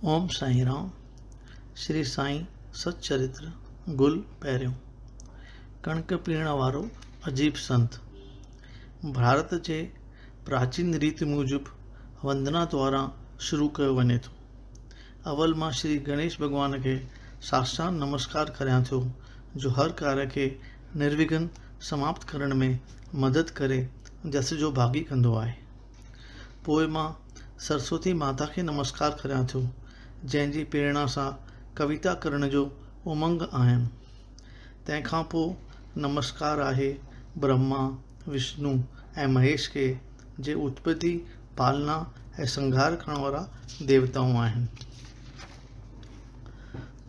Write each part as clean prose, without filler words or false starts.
اوم سائين رام، شري سائين ست چرتر، گل پهريون، ڪڻڪ پيهڻ وارو عجيب سنت. ڀارت جي پراچين ريت موجب وندنا دواران شروع ڪيو وڃي ٿو. اول مان شري گڻيش ڀڳوان کي ساشتانگ نمسڪار ڪريان ٿو جو هر ڪاريه کي نروگهن سماپت ڪرڻ ۾ مدد ڪري جس جو ڀاڳي ڪندو آهي. پوء مان سرسوتي ماتا کي نمسڪار ڪريان ٿو، جنهن جي پريرڻا سان ڪويتا ڪرڻ جو امنگ آيم. تنهن کان پوء نمسڪار آهي برهما، وشنو ۽ مهيش کي، جي اتپتي، پالنا ۽ سنگهار ڪرڻ وارا ديوتائون آهن.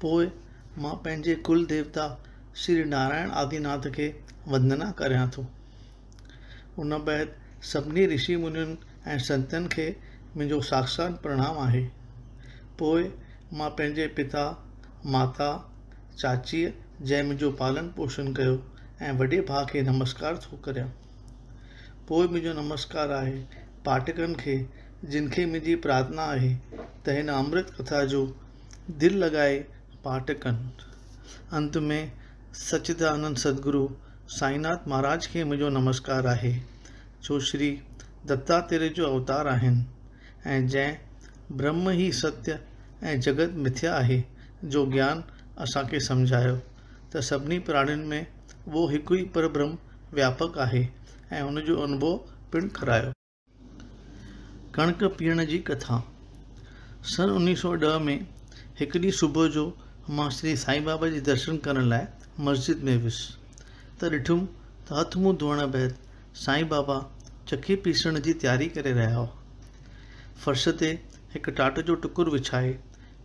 پوء مان پنهنجي ڪل ديوتا شري نارائڻ آديناٿ کي وندنا ڪريان ٿو. ان بعد سڀني رشي منين ۽ سنتن کي منهنجو ساشتانگ پرڻام آهي. پوء مان پنهنجي پتا، ماتا، چاچيء جنهن منهنجو پالن پوشڻ ڪيو ۽ وڏي ڀاء کي نمسڪار ٿو ڪريان. پوء منهنجو نمسڪار آهي پاٺڪن کي جن کي منهنجي پرارٿنا آهي ته هن امرت ڪٿا جو دل لڳائي پاٺ ڪن. انت ۾ سچدانند ستگرو سائيناٿ مهاراج کي منهنجو نمسڪار آهي، جو شري دتاتريه جو اوتار آهن ۽ جنهن برهم ئي ستيه ۽ جڳت مٿيا آهي جو گيان اسان کي سمجهايو ته سڀني پراڻين ۾ اهو هڪ ئي پربرهم وياپڪ آهي ۽ ان جو انڀو پڻ ڪرايو. ڪڻڪ پيهڻ جي ڪٿا، سن 1910 ۾ هڪ ڏينهن صبح جو مان شري سائين بابا جي درشن ڪرڻ لاء مسجد ۾ ويس ته ڏٺم ته هٿ منهن ڌوئڻ بعد سائين بابا چڪي پيسڻ جي تياري ڪري رهيا هئا. فرش تي هڪ ٽاٽ جو ٽڪر وڇائي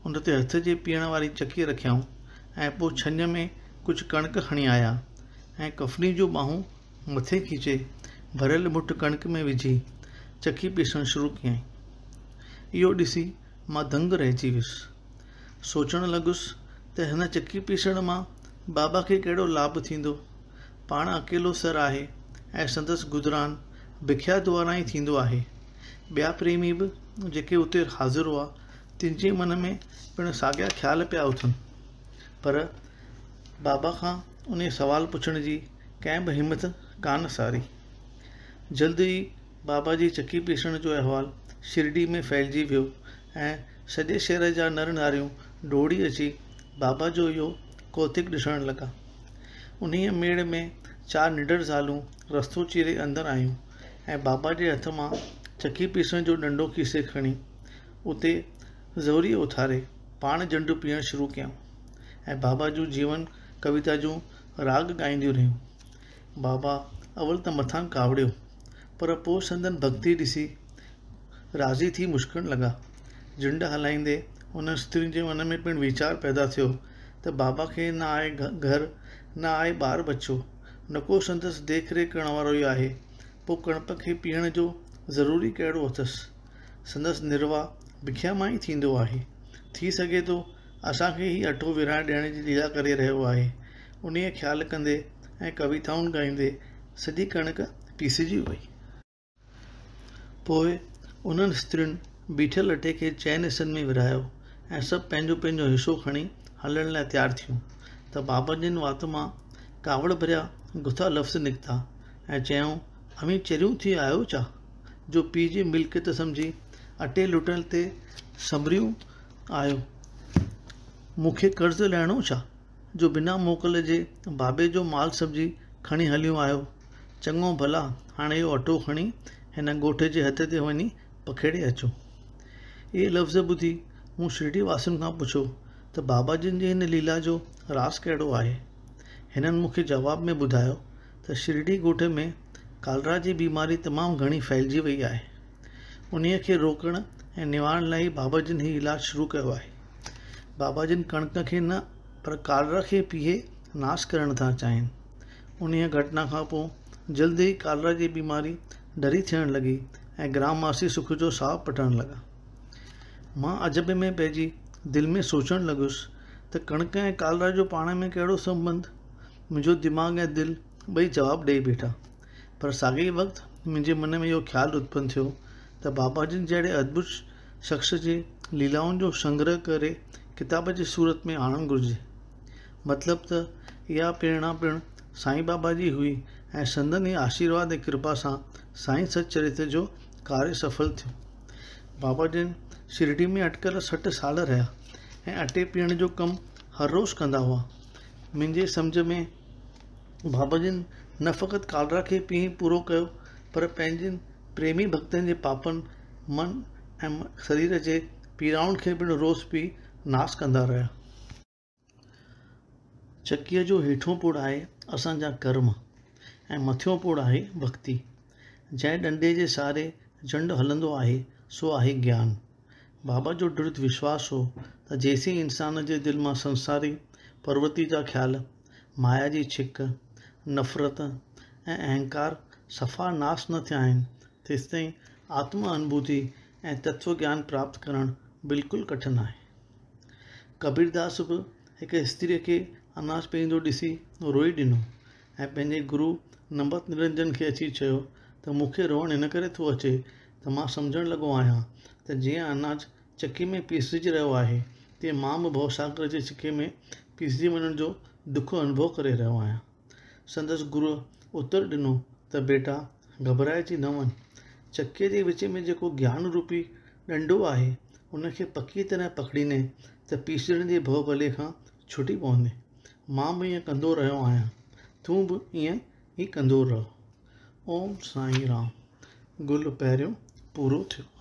ان تي هٿ جي پيهڻ واري چڪي رکيائون ۽ پوء ڇڃ ۾ ڪجهه ڪڻڪ کڻي آيا ۽ ڪفني جون ٻانهون مٿي کيچي ڀريل مٺ ڪڻڪ ۾ وجهي چڪي پيسڻ شروع ڪيائين. اهو ڏسي مان دنگ رهجي ويس. سوچڻ لڳس ته هن چڪي پيسڻ مان بابا کي ڪهڙو لاڀ ٿيندو؟ پاڻ اڪيلو سر آهي ۽ سندس گذران بکيا دواران ئي ٿيندو آهي. ٻيا پريمي به جيڪي اتي حاضر هئا، تن جي من ۾ پڻ ساڳيا خيال پيا اٿن. پر بابا کان انهيء سوال پڇڻ جي ڪنهن به همٿ ڪانه ساري. جلد ئي بابا جي چڪي پيسڻ جو احوال شرڊي ۾ ڦهلجي ويو ۽ سڄي شهر جا نر ناريون ڊوڙي اچي بابا جو اهو ڪوتڪ ڏسڻ لڳا. انهيء ميڙ ۾ چار نڊر زالون رستو چيري اندر آيون ۽ بابا جي هٿ مان چڪي پيسڻ جو ڏنڊو کيسي کڻي اتي زوريء اٿاري پاڻ جنڊ پيهڻ شروع ڪيائون ۽ بابا جون جيون ڪويتا جون راڳ ڳائينديون رهيون. بابا اول ته مٿان ڪاوڙيو، پر پوء سندن ڀڳتي ڏسي راضي ٿي مشڪڻ لڳا. جنڊ هلائيندي انهن استرين جي من ۾ پڻ ويچار پيدا ٿيو ته بابا کي نه آهي گهر، نه آهي ٻار ٻچو، نڪو سندس ديک ريک ڪرڻ وارو ئي آهي، پوء ڪڻڪ کي پيهڻ جو ضرور ئي ڪهڙو اٿس؟ سندس نرواهه بکيا مان ئي ٿيندو آهي. ٿي سگهي ٿو اسان کي هي اٽو ورهائي ڏيڻ جي ليلا ڪري رهيو آهي. انهيء خيال ڪندي ۽ ڪويتائون ڳائيندي سڄي ڪڻڪ پيسجي وئي. پوء انهن استرين بيٺل اٽي کي چئن حصن ۾ ورهايو ۽ سڀ پنهنجو پنهنجو حصو کڻي هلڻ لاء تيار ٿيون ته بابا جن وات مان ڪاوڙ ڀريا گٿا لفظ نڪتا ۽ چيائون، اوهين چريون ٿي آهيو ڇا، جو پيء جي ملڪيت سمجهي اٽي لٽڻ تي سنڀريون آهيو؟ مون کي قرض لهڻو ڇا، جو بنا موڪل جي بابي جو مال سمجهي کڻي هليون آهيو؟ چڱو ڀلا، هاڻي اهو اٽو کڻي هن ڳوٺ جي حد تي وڃي پکيڙي اچو. اهي لفظ ٻڌي مون شرڊي واسين کان پڇيو ته بابا جن جي هن ليلا جو راز ڪهڙو آهي؟ هنن مون کي جواب ۾ ٻڌايو ته شرڊي ڳوٺ ۾ ڪالرا جي بيماري تمام گهڻي ڦهلجي وئي آهي. انهيء کي روڪڻ ۽ نوارڻ لاء ئي بابا جن هي علاج شروع ڪيو آهي. بابا جن ڪڻڪ کي نه پر ڪالرا کي پيهي ناس ڪرڻ ٿا چاهين. انهيء گهٽنا کان پوء جلد ئي ڪالرا جي بيماري ڍري ٿيڻ لڳي ۽ گرام واسي سک جو ساهه پٽڻ لڳا. مان عجب ۾ پئجي دل ۾ سوچڻ لڳس ته ڪڻڪ ۽ ڪالرا جو پاڻ ۾ ڪهڙو سنٻنڌ؟ منهنجو دماغ ۽ دل ٻئي جواب ڏئي بيٺا. پر ساڳئي ئي وقت منهنجي من ۾ اهو خيال اتپن ٿيو ته بابا جن جهڙي ادڀت شخص جي ليلائن جو سنگرهه ڪري ڪتاب جي صورت ۾ آڻڻ گهرجي. مطلب ته اها پريرڻا پڻ سائين بابا جي هئي ۽ سندن ئي آشيرواد ۽ ڪرپا سان سائين ست چرتر جو ڪاريه سڦل ٿيو. بابا جن شرڊي ۾ اٽڪل 60 سال رهيا ۽ اٽي پيهڻ جو ڪم هر روز ڪندا هئا. منهنجي سمجهه ۾ بابا جن نه فقط ڪالرا کي پيهي پورو ڪيو پر پنهنجن پريمي ڀڳتن جي پاپن، من ۽ سرير جي پيڙائن کي پڻ روز پيهي ناس ڪندا رهيا. چڪيء جو هيٺون پوڙ آهي اسان جا ڪرم ۽ مٿيون پوڙ آهي ڀڳتي. جنهن ڏنڊي جي سهاري جنڊ هلندو آهي سو آهي گيان. بابا جو درڍ وشواس هو ته جيسين انسان جي دل مان سنساري پرورتي جا خيال، مايا جي ڇڪ، نفرت ۽ اهنڪار صفا ناس نه ٿيا آهن، تيستائين آتم انوڀوتي ۽ تتو گيان پراپت ڪرڻ بلڪل ڪٺن آهي. ڪبيرداس به هڪ استريء کي اناج پيهندو ڏسي روئي ڏنو ۽ پنهنجي گرو نمت نرنجن کي اچي چيو ته مون کي روئڻ هن ڪري ٿو اچي ته مان سمجهڻ لڳو آهيان ته جيئن اناج چڪي ۾ پيسجي رهيو آهي، تيئن مان به ڀوساگر جي چڪي ۾ پيسجي وڃڻ جو دک انوڀو ڪري رهيو آهيان. سندس گروء اتر ڏنو ته بيٽا گهٻرائجي نه وڃ. چڪيء جي وچ ۾ جيڪو گيان روپي ڏنڊو آهي، ان کي پڪيء طرح پڪڙيندين ته پيسجڻ جي ڀؤ بلي کان ڇٽي پوندين. مان به ائين ڪندو رهيو آهيان، تون به ائين ئي ڪندو رهه. اوم سائين رام. گل پهريون پورو ٿيو.